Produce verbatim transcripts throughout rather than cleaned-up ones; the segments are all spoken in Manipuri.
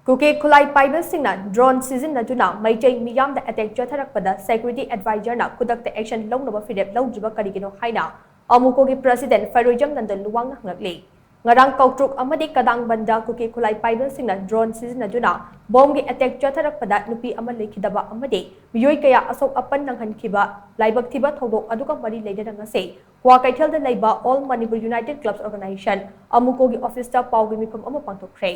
ꯀꯨꯀꯤ ꯈꯨꯠꯂꯥꯏ ꯄꯥꯏꯕꯁꯤꯡꯅ ꯗ꯭ꯔꯣꯟ ꯁꯤꯖꯤꯟꯅꯗꯨꯅ ꯃꯩꯇꯩ ꯃꯤꯌꯥꯝꯗ ꯑꯦꯇꯦꯛ ꯆꯠꯊꯔꯛꯄꯗ ꯁꯦꯀ꯭ꯌꯨꯔꯤꯇꯤ ꯑꯦꯗꯚꯥꯏꯖꯔꯅ ꯈꯨꯗꯛꯇ ꯑꯦꯛꯁꯟ ꯂꯧꯅꯕ ꯐꯤꯔꯦꯞ ꯂꯧꯗ꯭ꯔꯤꯕ ꯀꯔꯤꯒꯤꯅꯣ ꯍꯥꯏꯅ ꯑꯃꯨꯀꯣꯒꯤ ꯄ꯭ꯔꯁꯤꯗꯦꯟ ꯐꯩꯔꯣꯏꯖꯝ ꯅꯟꯗ ꯂꯨꯋꯥꯡꯅ ꯍꯪꯂꯛꯂꯤ꯫ ꯉꯔꯥꯡ ꯀꯧꯇ꯭ꯔꯨꯛ ꯑꯃꯗꯤ ꯀꯗꯥꯡꯕꯟꯗ ꯀꯨꯀꯤ ꯈꯨꯠꯂꯥꯏ ꯄꯥꯏꯕꯁꯤꯡꯅ ꯗ꯭ꯔꯣꯟ ꯁꯤꯖꯤꯟꯅꯗꯨꯅ ꯕꯣꯝꯒꯤ ꯑꯦꯇꯦꯛ ꯆꯠꯊꯔꯛꯄꯗ ꯅꯨꯄꯤ ꯑꯃ ꯂꯩꯈꯤꯗꯕ ꯑꯃꯗꯤ ꯃꯤꯑꯣꯏ ꯀꯌꯥ ꯑꯁꯣꯛ ꯑꯄꯟ ꯅꯪꯍꯟꯈꯤꯕ ꯂꯥꯏꯕꯛ ꯊꯤꯕ ꯊꯧꯗꯣꯛ ꯑꯗꯨꯒ ꯃꯔꯤ ꯂꯩꯅꯅ ꯉꯁꯤ ꯀ꯭ꯋꯥꯀꯩꯊꯦꯜꯗ ꯂꯩꯕ All Manipur United Clubs Organization, ꯑꯃꯨꯀꯣꯒꯤ ꯑꯣꯐꯤꯁꯇ ꯄꯥꯎꯒꯤ ꯃꯤꯐꯝ ꯑꯃ ꯄꯥꯡꯊꯣꯛꯈ꯭ꯔꯦ꯫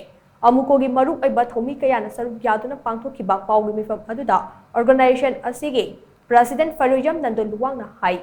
ꯑꯃꯨꯀꯣꯒꯤ ꯃꯔꯨꯑꯣꯏꯕ ꯊꯧꯃꯤ ꯀꯌꯥꯅ ꯁꯔꯨꯛ ꯌꯥꯗꯨꯅ ꯄꯥꯡꯊꯣꯛꯈꯤꯕ ꯄꯥꯎꯒꯤ ꯃꯤꯐꯝ ꯑꯗꯨꯗ ꯑꯣꯔꯒꯅꯥꯏꯖꯦꯁꯟ ꯑꯁꯤꯒꯤ ꯄ꯭ꯔꯁꯤꯗꯦꯟ ꯐꯩꯔꯣꯏꯖꯝ ꯅꯟꯗꯨ ꯂꯨꯋꯥꯡꯅ ꯍꯥꯏ,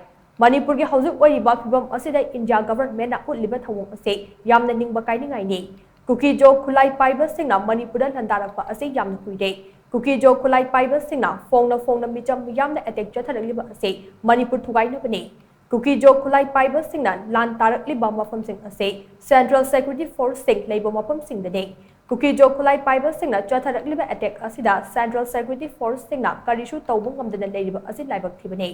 ꯃꯅꯤꯄꯨꯔꯒꯤ ꯍꯧꯖꯤꯛ ꯑꯣꯏꯔꯤꯕ ꯐꯤꯕꯝ ꯑꯁꯤꯗ ꯏꯟꯗꯤꯌꯥ ꯒꯚꯔꯟꯃꯦꯟꯠꯅ ꯎꯠꯂꯤꯕ ꯊꯧꯑꯣꯡ ꯑꯁꯤ ꯌꯥꯝꯅ ꯅꯤꯡꯕ ꯀꯥꯏꯅꯤꯡꯉꯥꯏꯅꯤ꯫ ꯀꯨꯀꯤꯖꯣ ꯈꯨꯠꯂꯥꯏ ꯄꯥꯏꯕꯁꯤꯡꯅ ꯃꯅꯤꯄꯨꯔꯗ ꯂꯥꯟꯗꯥꯔꯛꯄ ꯑꯁꯤ ꯌꯥꯝꯅ ꯀꯨꯏꯔꯦ꯫ ꯀꯨꯀꯤꯖꯣ ꯈꯨꯠꯂꯥꯏ ꯄꯥꯏꯕꯁꯤꯡꯅ ꯐꯣꯡꯅ ꯐꯣꯡꯅ ꯃꯤꯆꯝ ꯃꯤꯌꯥꯝꯗ ꯑꯦꯇꯦꯛ ꯆꯠꯊꯔꯛꯂꯤꯕ ꯑꯁꯤ ꯃꯅꯤꯄꯨꯔ ꯊꯨꯒꯥꯏꯅꯕꯅꯤ꯫ ꯀꯨꯀꯤꯖꯣ ꯈꯨꯠꯂꯥꯏ ꯄꯥꯏꯕꯁꯤꯡꯅ ꯂꯥꯟ ꯇꯥꯔꯛꯂꯤꯕ ꯃꯐꯝꯁꯤꯡ ꯑꯁꯤ ꯁꯦꯟꯇ꯭ꯔꯦꯜ ꯁꯦꯀ꯭ꯌꯨꯔꯤꯇꯤ ꯐꯣꯔꯁꯁꯤꯡ ꯂꯩꯕ ꯃꯐꯝꯁꯤꯡꯗꯅꯤ꯫ ꯀꯨꯀꯤꯖꯣ ꯈꯨꯠꯂꯥꯏ ꯄꯥꯏꯕꯁꯤꯡꯅ ꯆꯠꯊꯔꯛꯂꯤꯕ ꯑꯦꯇꯦꯛ ꯑꯁꯤꯗ ꯁꯦꯟꯇ꯭ꯔꯦꯜ ꯁꯦꯀ꯭ꯌꯨꯔꯤꯇꯤ ꯐꯣꯔꯁꯁꯤꯡꯅ ꯀꯔꯤꯁꯨ ꯇꯧꯕ ꯉꯝꯗꯅ ꯂꯩꯔꯤꯕ ꯑꯁꯤ ꯂꯥꯏꯕꯛ ꯊꯤꯕꯅꯤ꯫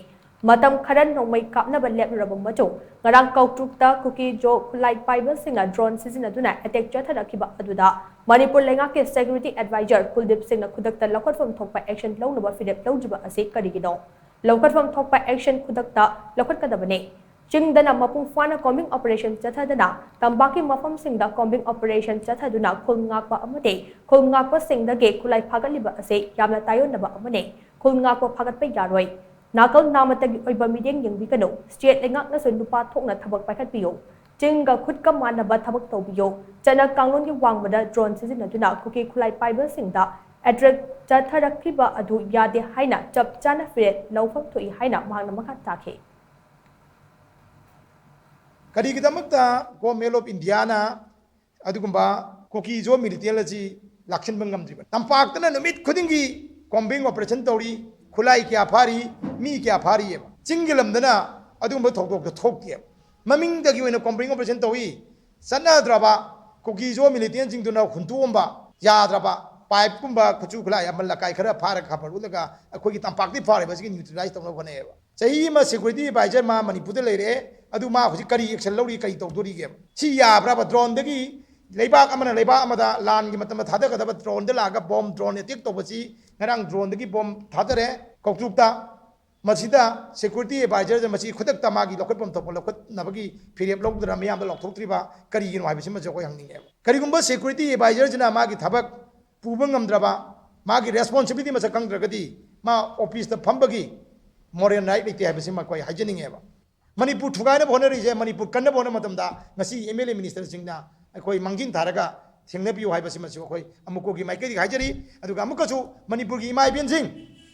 ꯃꯇꯝ ꯈꯔ ꯅꯣꯡꯃꯩ ꯀꯥꯞꯅꯕ ꯂꯦꯞꯂꯨꯔꯕ ꯃꯇꯨꯡ ꯉꯔꯥꯡ ꯀꯧꯇ꯭ꯔꯨꯛꯇ ꯀꯨꯀꯤꯖꯣ ꯈꯨꯠꯂꯥꯏ ꯄꯥꯏꯕꯁꯤꯡꯅ ꯗ꯭ꯔꯣꯟ ꯁꯤꯖꯤꯟꯅꯗꯨꯅ ꯑꯦꯇꯦꯛ ꯆꯠꯊꯔꯛꯈꯤꯕ ꯑꯗꯨꯗ ꯃꯅꯤꯄꯨꯔ ꯂꯩꯉꯥꯛꯀꯤ ꯁꯦꯀ꯭ꯌꯨꯔꯤꯇꯤ ꯑꯦꯗꯚꯥꯏꯖꯔ ꯀꯨꯜꯗꯤꯞ ꯁꯤꯡꯅ ꯈꯨꯗꯛꯇ ꯂꯧꯈꯠꯐꯝ ꯊꯣꯛꯄ ꯑꯦꯛꯁꯟ ꯂꯧꯅꯕ ꯐꯤꯔꯦꯞ ꯂꯧꯗ꯭ꯔꯤꯕ ꯑꯁꯤ ꯀꯔꯤꯒꯤꯅꯣ? ꯂꯧꯈꯠꯐꯝ ꯊꯣꯛꯄ ꯑꯦꯛꯁꯟ ꯈꯨꯗꯛꯇ ꯂꯧꯈꯠꯀꯗꯕꯅꯤ꯫ ꯆꯤꯡꯗꯅ ꯃꯄꯨꯡ ꯐꯥꯅ ꯀꯣꯝꯕꯤꯡ ꯑꯣꯄꯔꯦꯁꯟ ꯆꯠꯊꯗꯅ ꯇꯝꯄꯥꯛꯀꯤ ꯃꯐꯝꯁꯤꯡꯗ ꯀꯣꯝꯕꯤꯡ ꯑꯣꯄꯔꯦꯁꯟ ꯆꯠꯊꯗꯨꯅ ꯈꯨꯜ ꯉꯥꯛꯄ ꯑꯃꯗꯤ ꯈꯨꯜ ꯉꯥꯛꯄꯁꯤꯡꯗꯒꯤ ꯈꯨꯠꯂꯥꯏ ꯐꯥꯒꯠꯂꯤꯕ ꯑꯁꯤ ꯌꯥꯝꯅ ꯇꯥꯏꯑꯣꯟꯅꯕ ꯑꯃꯅꯤ꯫ ꯈꯨꯜ ꯉꯥꯛꯄ ꯐꯥꯒꯠꯄ ꯌꯥꯔꯣꯏ꯫ ꯅꯥꯀꯜ ꯅꯥꯃꯠꯇꯒꯤ ꯑꯣꯏꯕ ꯃꯤꯠꯌꯦꯡ ꯌꯦꯡꯕꯤꯒꯅꯨ꯫ ꯁ꯭ꯇꯦꯠ ꯂꯩꯉꯥꯛꯅꯁꯨ ꯅꯨꯄꯥ ꯊꯣꯛꯅ ꯊꯕꯛ ꯄꯥꯏꯈꯠꯄꯤꯌꯨ꯫ ꯆꯤꯡꯒ ꯈꯨꯠꯀ ꯃꯥꯟꯅꯕ ꯊꯕꯛ ꯇꯧꯕꯤꯌꯨ꯫ ꯆꯠꯅ ꯀꯥꯡꯂꯣꯟꯒꯤ ꯋꯥꯡꯃꯗ ꯗ꯭ꯔꯣꯟ ꯁꯤꯖꯤꯟꯅꯗꯨꯅ ꯀꯨꯀꯤ ꯈꯨꯠꯂꯥꯏ ꯄꯥꯏꯕꯁꯤꯡꯗ ꯑꯦꯇꯦꯛ ꯆꯠꯊꯔꯛꯈꯤꯕ ꯑꯗꯨ ꯌꯥꯗꯦ ꯍꯥꯏꯅ ꯆꯞ ꯆꯥꯅ ꯐꯤꯔꯦꯞ ꯂꯧꯐꯝ ꯊꯣꯛꯏ ꯍꯥꯏꯅ ꯃꯍꯥꯛꯅ ꯃꯈꯥ ꯇꯥꯈꯤ꯫ ꯀꯔꯤꯒꯤꯗꯃꯛꯇ ꯒꯣꯔꯃꯦꯟ ꯑꯣꯐ ꯏꯟꯗꯤꯌꯥꯅ ꯑꯗꯨꯒꯨꯝꯕ ꯀꯨꯀꯤꯖꯣ ꯃꯤꯂꯤꯇꯦꯟ ꯑꯁꯤ ꯂꯥꯛꯁꯤꯟꯕ ꯉꯝꯗ꯭ꯔꯤꯕ? ꯇꯝꯄꯥꯛꯇꯅ ꯅꯨꯃꯤꯠ ꯈꯨꯗꯤꯡꯒꯤ ꯀꯣꯝꯕꯤꯡ ꯑꯣꯄꯔꯦꯁꯟ ꯇꯧꯔꯤ, ꯈꯨꯠꯂꯥꯏ ꯀꯌꯥ ꯐꯥꯔꯤ, ꯃꯤ ꯀꯌꯥ ꯐꯥꯔꯤꯑꯕ꯫ ꯆꯤꯡꯒꯤ ꯂꯝꯗꯅ ꯑꯗꯨꯒꯨꯝꯕ ꯊꯧꯗꯣꯛꯇꯣ ꯊꯣꯛꯇꯦꯕ꯫ ꯃꯃꯤꯡꯗꯒꯤ ꯑꯣꯏꯅ ꯀꯣꯝꯕꯤꯡ ꯑꯣꯄꯔꯦꯁꯟ ꯇꯧꯏ꯫ ꯆꯠꯅꯗ꯭ꯔꯕ ꯀꯨꯀꯤꯖꯣ ꯃꯤꯂꯤꯇꯦꯟꯁꯤꯡꯗꯨꯅ ꯍꯨꯟꯇꯣꯛꯑꯝꯕ ꯌꯥꯗ꯭ꯔꯕ ꯄꯥꯏꯞꯀꯨꯝꯕ ꯈꯨꯠꯁꯨ ꯈꯨꯠꯂꯥꯏ ꯑꯃꯜ ꯑꯀꯥꯏ ꯈꯔ ꯐꯥꯔꯒ ꯈꯥꯄꯔ ꯎꯠꯂꯒ ꯑꯩꯈꯣꯏꯒꯤ ꯇꯝꯄꯥꯛꯇꯒꯤ ꯐꯥꯔꯤꯕ ꯑꯁꯤꯒꯤ ꯅ꯭ꯌꯨꯇ꯭ꯔꯦꯂꯥꯏꯁ ꯇꯧꯅꯕ ꯍꯣꯠꯅꯩꯌꯦꯕ꯫ ꯆꯍꯤ ꯑꯃ ꯁꯦꯀ꯭ꯌꯨꯔꯤꯇꯤ ꯑꯦꯗꯚꯥꯏꯖꯔ ꯃꯥ ꯃꯅꯤꯄꯨꯔꯗ ꯂꯩꯔꯦ, ꯑꯗꯨ ꯃꯥ ꯍꯧꯖꯤꯛ ꯀꯔꯤ ꯑꯦꯛꯁꯟ ꯂꯧꯔꯤ, ꯀꯔꯤ ꯇꯧꯗꯣꯔꯤꯒꯦꯕ? ꯁꯤ ꯌꯥꯕ꯭ꯔꯕ? ꯗ꯭ꯔꯣꯟꯗꯒꯤ ꯂꯩꯕꯥꯛ ꯑꯃꯅ ꯂꯩꯕꯥꯛ ꯑꯃꯗ ꯂꯥꯟꯒꯤ ꯃꯇꯝꯗ ꯊꯥꯗꯒꯗꯕ ꯗ꯭ꯔꯣꯟꯗ ꯂꯥꯛꯑꯒ ꯕꯣꯝ, ꯗ꯭ꯔꯣꯟ ꯑꯦꯇꯦꯛ ꯇꯧꯕꯁꯤ ꯉꯔꯥꯡ ꯗ꯭ꯔꯣꯟꯗꯒꯤ ꯕꯣꯝ ꯊꯥꯗꯔꯦ ꯀꯧꯇ꯭ꯔꯨꯛꯇ꯫ ꯃꯁꯤꯗ ꯁꯦꯀ꯭ꯌꯨꯔꯤꯇꯤ ꯑꯦꯗꯚꯥꯏꯖꯔꯁꯦ ꯃꯁꯤ ꯈꯨꯗꯛꯇ ꯃꯥꯒꯤ ꯂꯧꯈꯠꯐꯝ ꯊꯣꯛꯄ ꯂꯧꯈꯠꯅꯕꯒꯤ ꯐꯤꯔꯦꯞ ꯂꯧꯗꯅ ꯃꯤꯌꯥꯝꯗ ꯂꯥꯎꯊꯣꯛꯇ꯭ꯔꯤꯕ ꯀꯔꯤꯒꯤꯅꯣ ꯍꯥꯏꯕꯁꯤꯃꯁꯨ ꯑꯩꯈꯣꯏ ꯍꯪꯅꯤꯡꯉꯦꯕ꯫ ꯀꯔꯤꯒꯨꯝꯕ ꯁꯦꯀ꯭ꯌꯨꯔꯤꯇꯤ ꯑꯦꯗꯚꯥꯏꯖꯔꯁꯤꯅ ꯃꯥꯒꯤ ꯊꯕꯛ ꯄꯨꯕ ꯉꯝꯗ꯭ꯔꯕ, ꯃꯥꯒꯤ ꯔꯦꯁꯄꯣꯟꯁꯤꯕꯤꯂꯤꯇꯤ ꯃꯁꯛ ꯈꯪꯗ꯭ꯔꯒꯗꯤ ꯃꯥ ꯑꯣꯐꯤꯁꯇ ꯐꯝꯕꯒꯤ ꯃꯣꯔꯦꯜ ꯔꯥꯏꯠ ꯂꯩꯇꯦ ꯍꯥꯏꯕꯁꯤꯃ ꯑꯩꯈꯣꯏ ꯍꯥꯏꯖꯅꯤꯡꯉꯦꯕ꯫ ꯃꯅꯤꯄꯨꯔ ꯊꯨꯒꯥꯏꯅꯕ ꯍꯣꯠꯅꯔꯤꯁꯦ, ꯃꯅꯤꯄꯨꯔ ꯀꯟꯅꯕ ꯍꯣꯠꯅꯕ ꯃꯇꯝꯗ ꯉꯁꯤ ꯑꯦꯝ ꯑꯦꯜ ꯑꯦ ꯃꯤꯅꯤꯁꯇꯔꯁꯤꯡꯅ ꯑꯩꯈꯣꯏ ꯃꯥꯡꯖꯤꯟ ꯊꯥꯔꯒ ꯊꯦꯡꯅꯕꯤꯌꯨ ꯍꯥꯏꯕꯁꯤꯃꯁꯨ ꯑꯩꯈꯣꯏ ꯑꯃꯨꯛꯀꯒꯤ ꯃꯥꯏꯀꯩꯗꯒꯤ ꯍꯥꯏꯖꯔꯤ꯫ ꯑꯗꯨꯒ ꯑꯃꯨꯛꯀꯁꯨ ꯃꯅꯤꯄꯨꯔꯒꯤ ꯏꯃꯥ ꯏꯕꯦꯟꯁꯤꯡ,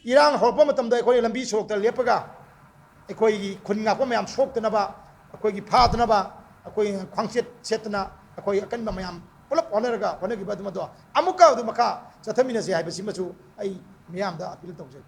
ꯏꯔꯥꯡ ꯍꯧꯔꯛꯄ ꯃꯇꯝꯗ ꯑꯩꯈꯣꯏꯅ ꯂꯝꯕꯤ ꯁꯣꯔꯣꯛꯇ ꯂꯦꯞꯄꯒ ꯑꯩꯈꯣꯏꯒꯤ ꯈꯨꯟ ꯉꯥꯛꯄ ꯃꯌꯥꯝ ꯁꯣꯛꯇꯅꯕ, ꯑꯩꯈꯣꯏꯒꯤ ꯐꯥꯗꯅꯕ, ꯑꯩꯈꯣꯏ ꯈ꯭ꯋꯥꯡꯆꯦꯠ ꯁꯦꯠꯇꯅ ꯑꯩꯈꯣꯏ ꯑꯀꯟꯕ ꯃꯌꯥꯝ ꯄꯨꯂꯞ ꯍꯣꯠꯅꯔꯒ ꯍꯣꯠꯅꯈꯤꯕ ꯑꯗꯨꯃꯗꯣ ꯑꯃꯨꯛꯀ ꯑꯗꯨ ꯃꯈꯥ ꯆꯠꯊꯃꯤꯟꯅꯁꯤ ꯍꯥꯏꯕꯁꯤꯃꯁꯨ ꯑꯩ ꯃꯤꯌꯥꯝꯗ ꯑꯄꯤꯜ ꯇꯧꯖꯔꯤ꯫